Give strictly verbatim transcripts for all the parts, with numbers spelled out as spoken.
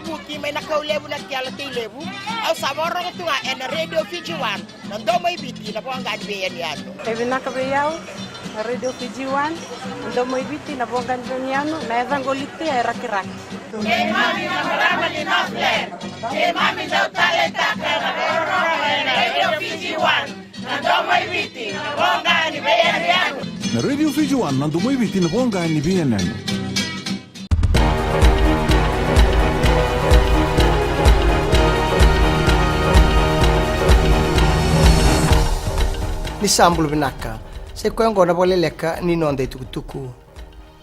Kuti mai na kau levu na kela tei levu. Au sa vakarogo tu ga ena Radio Fiji One, na domo i Viti, na voqa ni veiyanuyanu. E vinaka vei au na Radio Fiji One, na domo i Viti, na voqa ni veiyanuyanu, na yacaqu o Litia e Rakiraki. Keimami na marama ni Northland, keimami dau taleitaka na vakarogo ena Radio Fiji One, na domo i Viti, na voqa ni veiyanuyanu. Na Radio Fiji One, na domo i Viti, na voqa ni veiyanuyanu. Ni sa bula vinaka. Sa i koya oqo na vakaleleka ni noda itukutuku.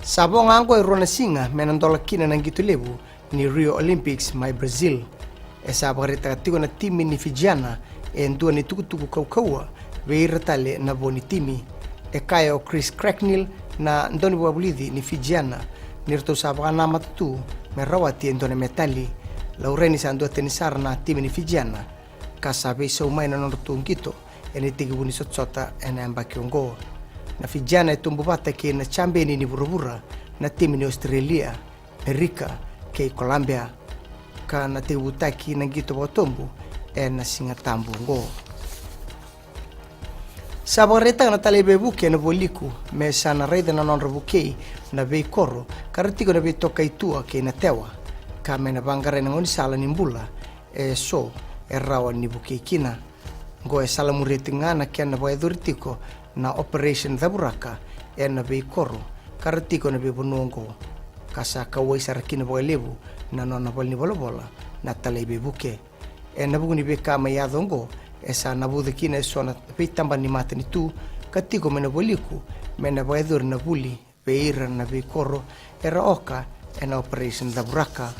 Sa vo ga oqo e rua na siga me na dola kina na qito levu ni Rio Olympics mai Brazil. E sa vakaraitaka tiko na timi ni Fijiana e dua na itukutuku kaukauwa vei ira tale na vo ni timi. E kaya o Chris Cracknell, na daunivakavulici ni Fijiana, ni ratou sa vakanamata tu me rawati e dua na metali. Laurai ni sa duatani sara na timi ni Fijiana ka sa veisau mai na nodratou qito ena itekivu ni sotasota ena yabaki oqo. Na Fijiana e tubu vata kei na jabeni ni vuravura, na timi ni Australia, Merika kei Colombia, ka na tekivutaki na qito vakatobu ena Siga Tabu oqo. Sa vakaraitaka na talai veivuke ena Vualiku me sa na raica na nodra vukei na veikoro ka ra tiko na veitokai Tua kei Natewa, ka me na vaqarai na gaunisala ni bula e so e rawa ni vukei kina. Oqo e salamuria tiko ga na kena vakayacori tiko na Operation Cavuraka ena veikoro ka ra tiko na veivanua oqo, ka sa kauwai sara kina vakalevu na nona valenivolavola na talai veivuke. Ena vuku ni veika mai yaco oqo, e sa navuca kina e so na veitabana ni matanitu ka tiko mai na Vualiku me na vakayacori na vuli vei ira na veikoro era oka ena Operation Cavuraka.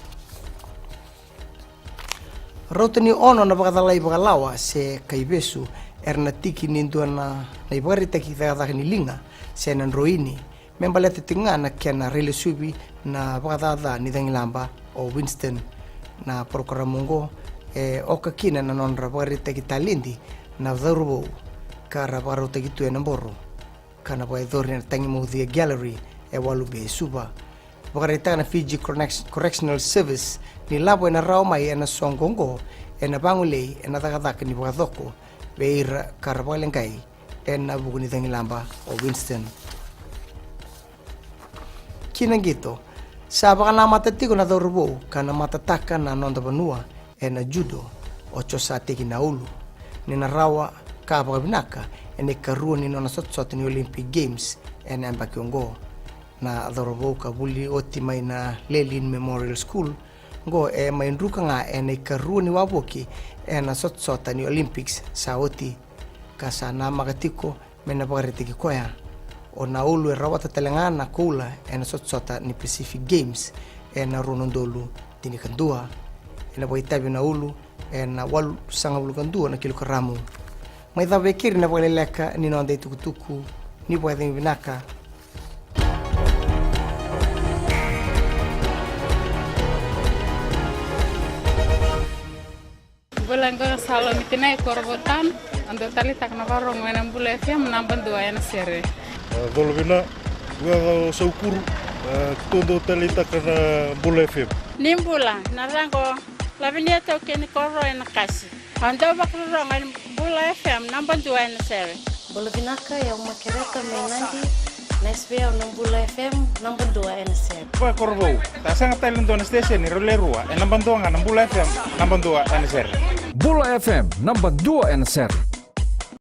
Rauta ni ono na vakacalai vakalawa se kaivesu era na tiki ni dua na, na ivakaraitaki cakacaka ni liga se na droini me baleta tiko ga na kena railesuvi na vakacaca ni cagilaba o Winston. Na parokaramu oqo e oka kina na nodra vakaraitaki taledi na cauravou ka ra vakarautaki tu ena Boro, ka na vakayacori ena Tagimaucia Gallery e Walu Bay e Suva. Vakaraitaka na Fiji Correc-, Correctional Service ni lavo ena rawa mai ena soqo oqo ena vagolei ena cakacaka ni vakacoko vei ira ka ra vakaleqai ena vuku ni cagilaba o Winston. Ki na qito, sa vakanamata tiko na cauravou ka na matataka na noda vanua ena judo o Josateki Naulu, ni na rawa ka vakavinaka ena ikarua ni nona sotasota ni Olympic Games ena yabaki oqo. Na cauravou ka vuli oti mai na Lelean Memorial School oqo e mai druka ga ena ikarua ni wavoki ena sotasota ni Olympics sa oti, ka sa namaka tiko me na vakaraitaki koya. O Naulu e rawata tale ga na koula ena sotasota ni Pacific Games ena rua na udolu tinikadua. Ena vakaitavi o Naulu ena walusagavulu ka dua na kilokaramu. Mai cava e keri na vakaleleka ni noda itukutuku. Ni vakacegu vinaka. Bula, qo na Salomi Tinai, Korovou Town. Au dau taleitaka na vakarogo ena Bula F M, naba dua ena sere. E, Colovina, qo na Saukuru, e, keitou dau taleitaka na Bula F M. Ni bula, na yacaqu o Lavinia Taukei ni Koro ena Kasi. Au dau vakarorogo ena Bula F M, naba dua ena sere. Bula vinaka, o yau o Makereta mai Nadi. Nice vei au na Bula F M, naba dua ena sere. Vakakorovou, sa sega tale ni dua na station e rau le rua e naba dua ga na Bula F M, naba dua ena sere. Bula F M, naba dua ena sere.